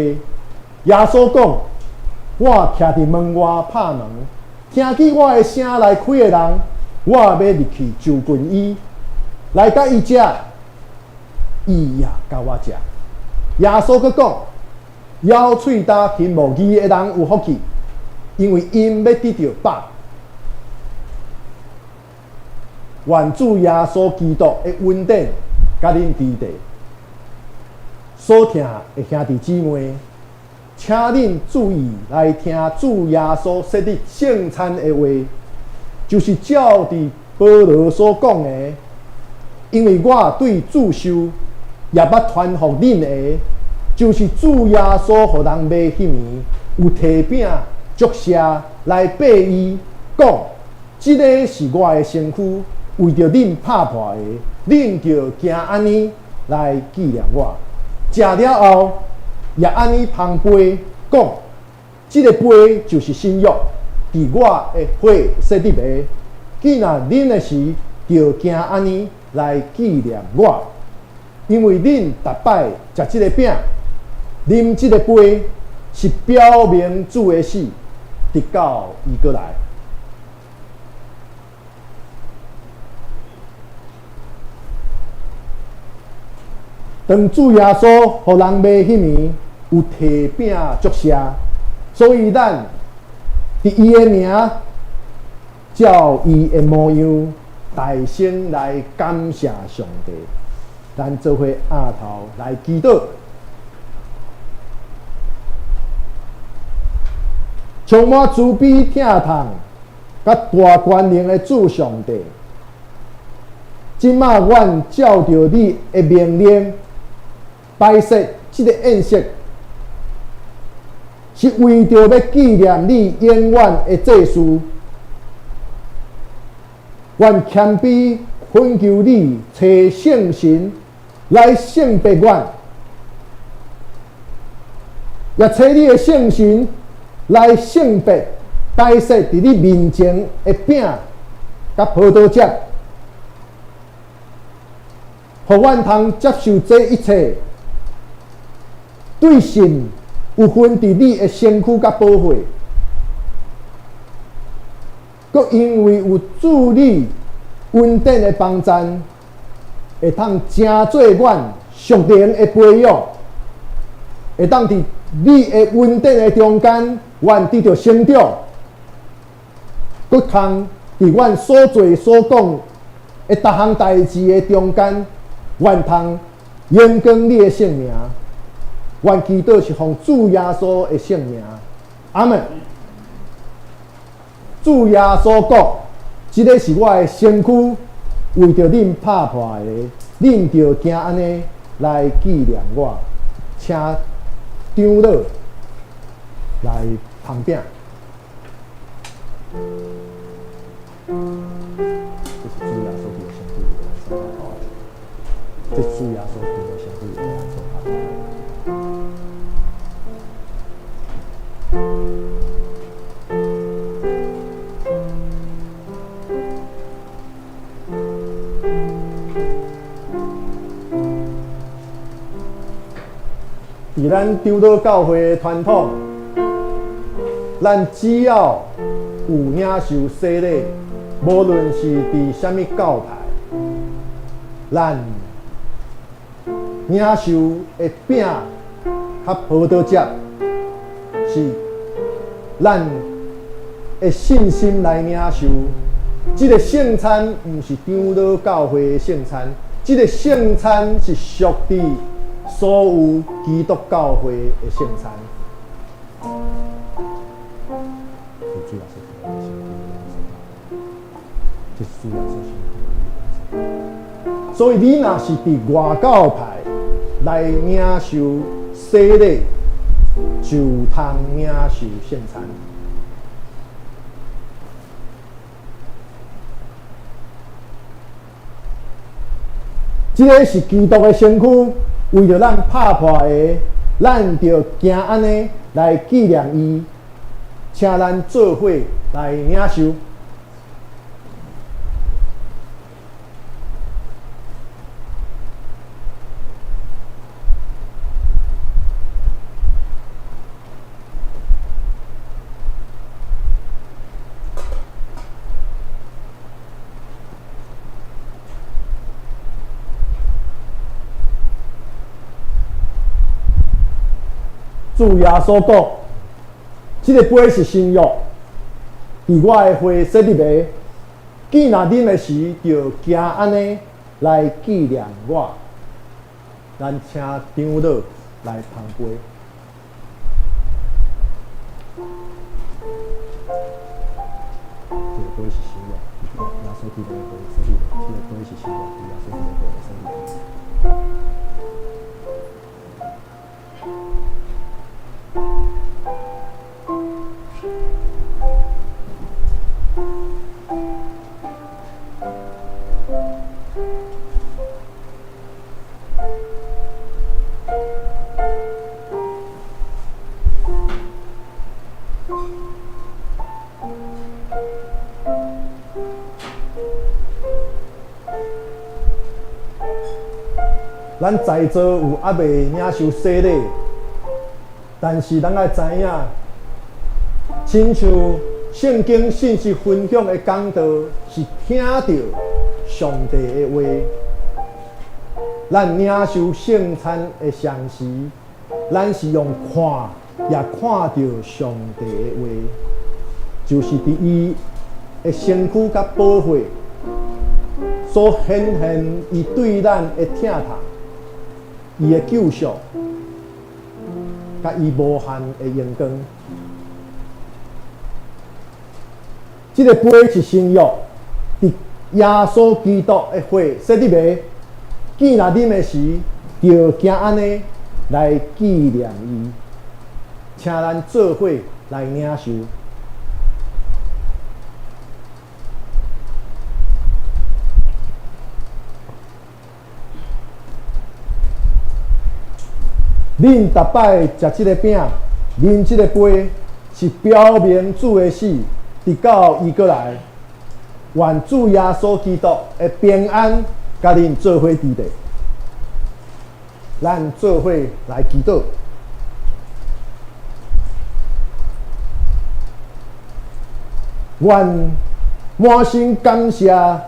耶穌講：我徛佇門外拍門，聽見我的聲來開的人，我欲入去就近伊，來佮伊食，伊也佮我食。耶穌閣講：枵喙焦行無義的人有福氣，因為𪜶欲得著飽。願主耶穌基督的恩典佮恁佇地。所疼的兄弟姊妹，請恁注意來聽主耶穌設立聖餐的話，就是照佇保羅所講的，因為我對主受，也捌傳予恁的，就是主耶穌予人賣彼暝，有提餅祝謝來擘伊，講：這个是我的身軀，為著恁拍破的，恁著行按呢來紀念我。食了後，也按呢捧杯，講：這个杯就是新約，佇我的血設立的。既若啉的時，就行按呢來紀念我。因為恁逐擺食這个餅，啉這个杯，是表明主的死，直到伊閣來。當主耶穌予人賣彼暝，有提餅祝謝，所以咱佇伊的名，照伊的模樣，大聲來感謝上帝。咱做伙徛頭來祈禱，充滿慈悲疼痛、佮大權能的主上帝，這馬阮照著你的命令，擺設這个宴席，是為著欲紀念你永遠的祭司。阮謙卑懇求你，差聖神來聖別阮，也差你的聖神來聖別擺設佇你面前的餅佮葡萄汁，予阮通接受這一切，對信有份佇你的身軀佮寶血，閣因為有主你恩典的幫贊，會通成做阮屬靈的培養，會當佇你的恩典的中間，阮得著成長，閣通佇阮所做所講的逐項代誌的中間，阮通榮光你的聖名。阮祈禱是奉主耶穌的聖名，阿們。主耶穌講：這个是我的身軀，為著恁拍破的，恁著行按呢來紀念我。請長老來捧餅。這是主耶穌基督的身軀，這是主耶穌基督的身軀，所拍破。佇咱長老教會的傳統，咱只要有領受洗禮，無論是佇啥物教派，咱領受的餅佮葡萄汁，是咱的信心來領受。這个聖餐毋是長老教會的聖餐，這个聖餐是屬佇所有基督教會的聖餐。所以你若是佇外教派來領受洗禮，就通領受聖餐。這个是基督的身軀，為著咱拍破的，咱著行按呢來紀念伊，請咱做伙來領受。主耶穌講：這个杯是新約，佇我的血設立的。既若啉的時，就行按呢來紀念我。咱請長老來捧杯。這个杯是新約，耶穌基督的血設立的。這个杯是新約，耶穌基督的血設立的。咱在座有猶未領受洗禮，但是咱愛知影，親像聖經信息分享的講道是聽著上帝的話，咱領受聖餐的同時，咱是用看也看著上帝的話，就是佇伊的身軀佮寶血所顯現伊對咱的疼痛。伊的救贖，佮伊無限的榮光。這个杯是新約，佇耶穌基督的血設立的。既若啉的時，就行按呢來紀念伊，請咱做伙來領受。恁逐擺食這个餅，啉這个杯，是表明主的死，直到伊閣來。願主耶穌基督的平安，佮恁做伙佇咧。咱做伙來祈禱。願滿心感謝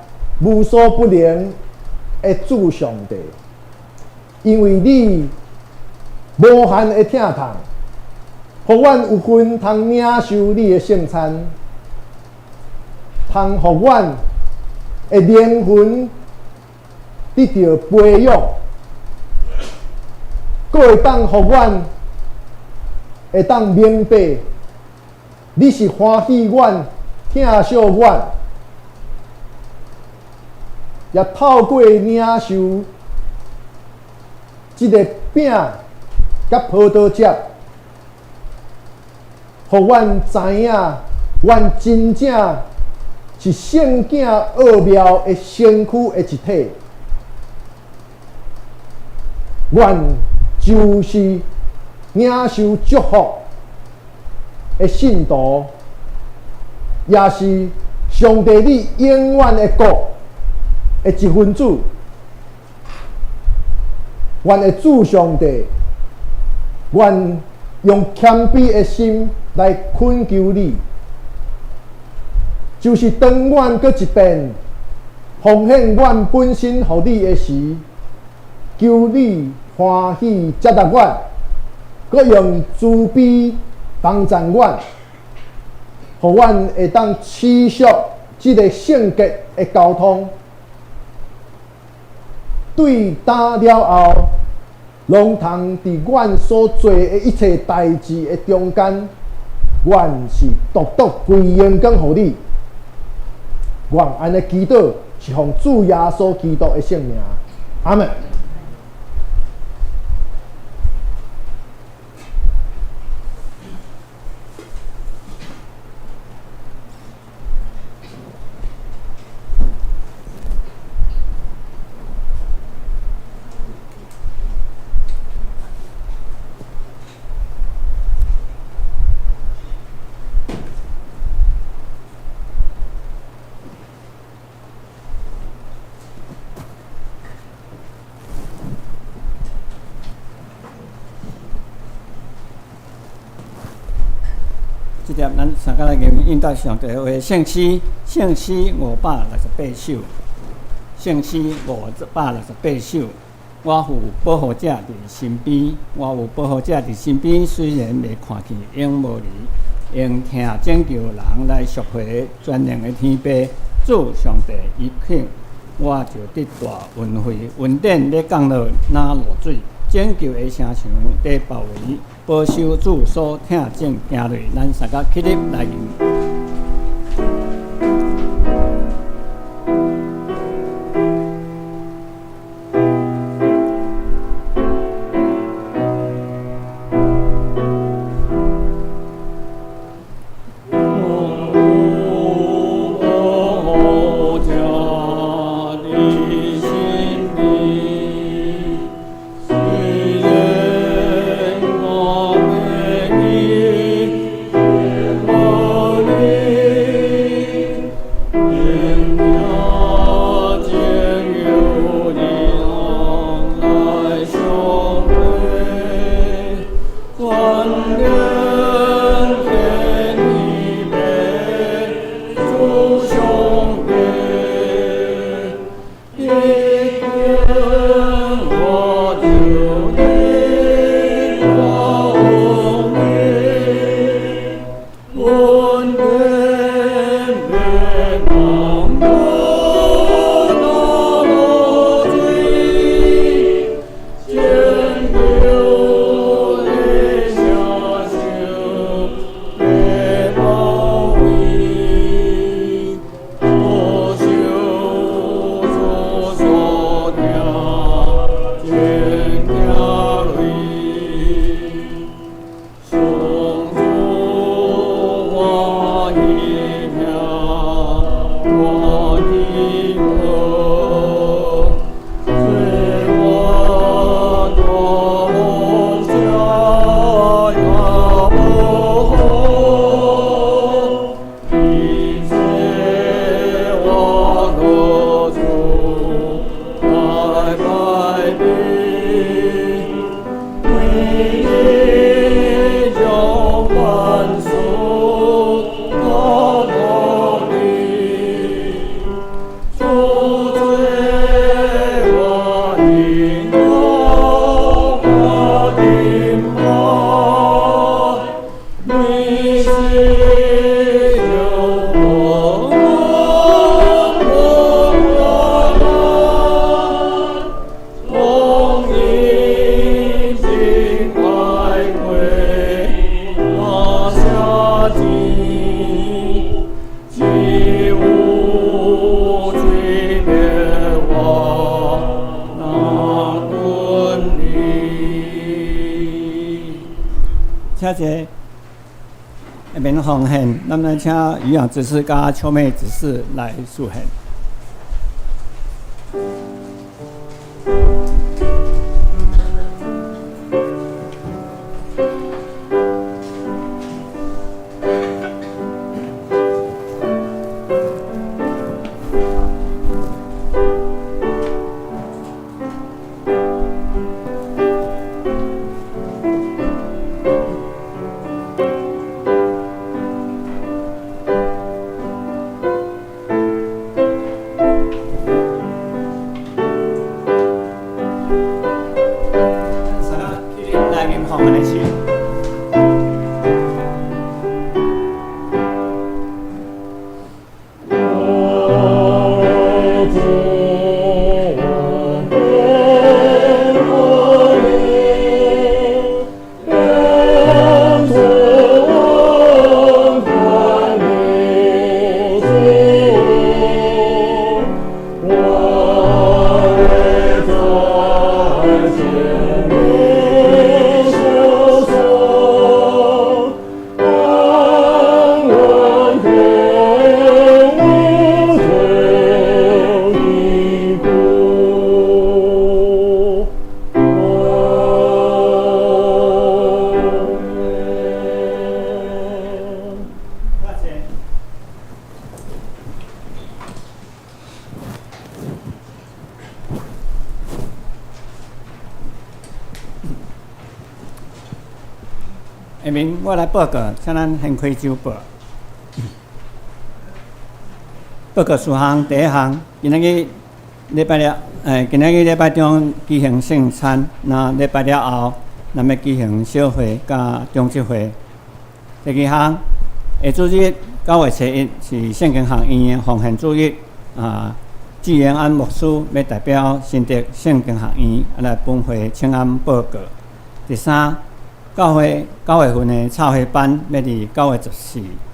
無所不能的主上帝，因為你無限的疼痛，予阮有份通領受你的聖餐，通予阮的靈魂得著培養，閣會當予阮會當明白，你是歡喜阮、疼惜阮，也透過領受這个餅佮葡萄汁，予阮知影，阮真正是聖囝奧妙的身軀的一體。阮就是領受祝福的信徒，也是上帝你永遠的國的一分子。願的主上帝，願用謙卑的心來懇求你，就是當阮閣一遍奉獻阮本身予你的時，求你歡喜接納阮，閣用慈悲幫贊阮，予阮會當持續這个聖潔的交通。對今了後，攏通佇阮所做的一切代誌的中間，阮是獨獨歸榮光予你。阮按呢祈禱，是奉主耶穌基督的聖名。阿們。這粒咱三個來應答上帝話，聖詩，聖詩568首，聖詩568首。我有保護者佇身邊，我有保護者佇身邊，雖然袂看見，永無離，用疼拯救人來贖回全能的天父，主上帝伊肯，我就得大恩惠，恩典咧降落若露水，拯救的城牆咧包圍，保守主所疼正行路，咱三个起立來吟。請這下面奉獻，咱來請漁養執事佮秋妹執事來示獻。創按呢唱。下面我來報告，請咱掀開週報。報告事項第一項，今仔日禮拜六，今仔日禮拜中舉行聖餐，那禮拜了後，咱欲舉行小會佮長執會。第二項，下主日9月初1是聖經學院的奉獻主日，紀元安牧師欲代表新竹聖經學院來本會請安報告。第三，教會9月份的插花班欲佇9月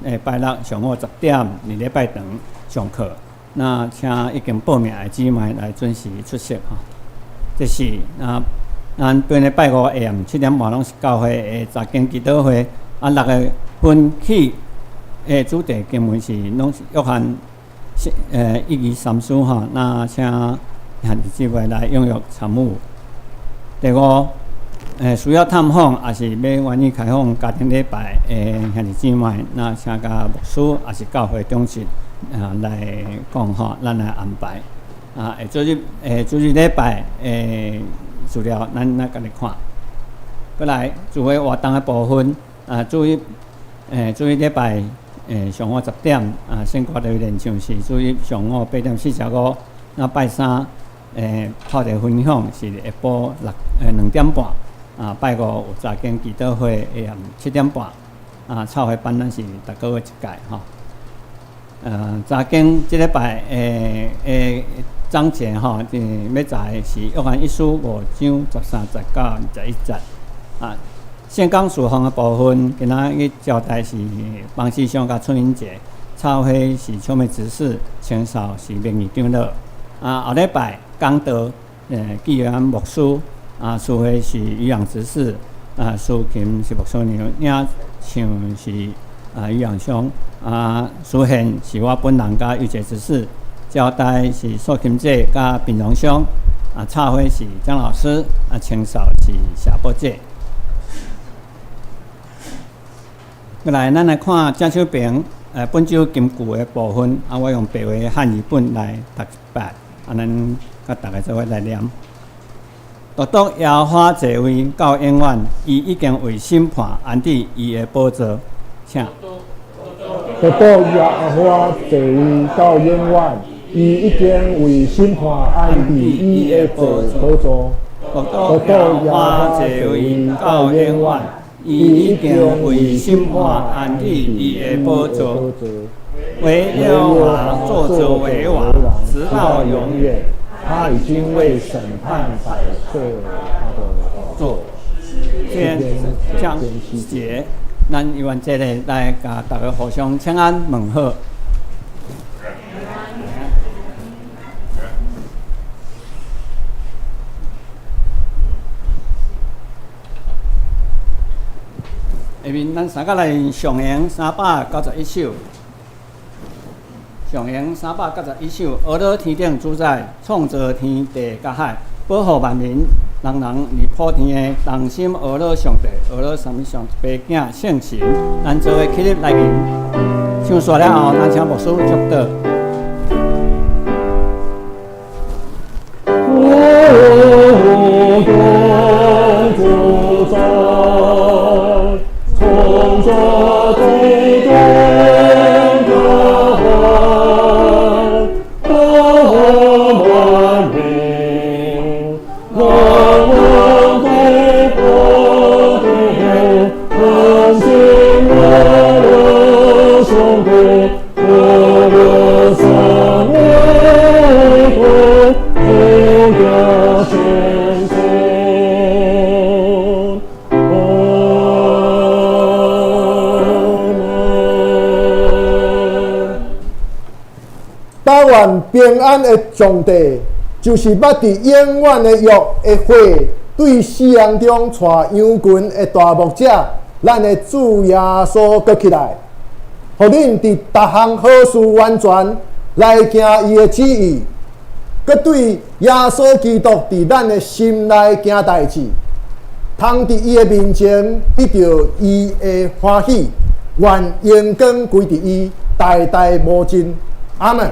14拜六上午10點，佇禮拜堂上課。那請已經報名的姊妹來準時出席吼。第四，咱本禮拜五下暗7點半攏是教會的查經祈禱會。6月份起的主題經文是攏是約翰一二三書吼。那請兄弟姊妹來踴躍參與。第五，需要探訪，抑是欲願意開放家庭禮拜的兄弟姊妹，那請佮牧師，抑是教會長執來講吼，咱來安排。下主日禮拜的資料，咱來家己看。閣來聚會活動的部分，主日禮拜上午10點，聖歌隊練唱是主日上午8點45，那拜三泡茶分享是下晡2點半。拜五有查經祈禱會，下暗7點半。插花班咱是逐個月一屆吼。查經這禮拜的章節吼，欲查的是約翰一書5章13節到21節。聖工事奉的部分，今仔日交代是方世祥佮春英姐，插花是秋美執事，清掃是名誉長老。後禮拜講道，紀元牧師。司會是漁養執事，司琴是牧師娘，領唱是漁養兄，司獻是我本人佮玉姐執事，交代是素琴姐佮平榮兄，插花是張老師，清掃是謝寶姐。過來，咱來看鄭秋平本周金句的部分，我用白話漢語本來讀一擺，咱佮大家做伙來念。獨獨耶和華坐位到永遠，伊已經為審判安置伊的寶座。請。獨獨耶和華坐位到永遠，伊已經為審判安置伊的寶座。獨獨耶和華坐位到永遠，伊已經為審判安置伊的寶座。為耶和華坐著為王，直到永遠。他已經為審判擺設他的寶座。先將節，咱用這个來共大家互相請安問好。下面咱三个來上行391首。上行391首，阿樂天頂主宰，創造天地佮海，保護萬民，人人佇普天的同心阿樂上帝，阿樂啥物上爸囝聖神，咱做伙起立來吟，唱煞了後，咱請牧師祝禱。主宰，創造天地佮海，保護萬民，人人佇普天願平安的上帝，就是捌佇永遠的約的血，對死人中帶羊群的大牧者，咱的主耶穌閣起來，予恁佇逐項好事完全來行伊的旨意，閣對耶穌基督佇咱的心內行代誌，通佇伊的面前得著伊的歡喜，願榮光歸佇伊，代代無盡。阿門。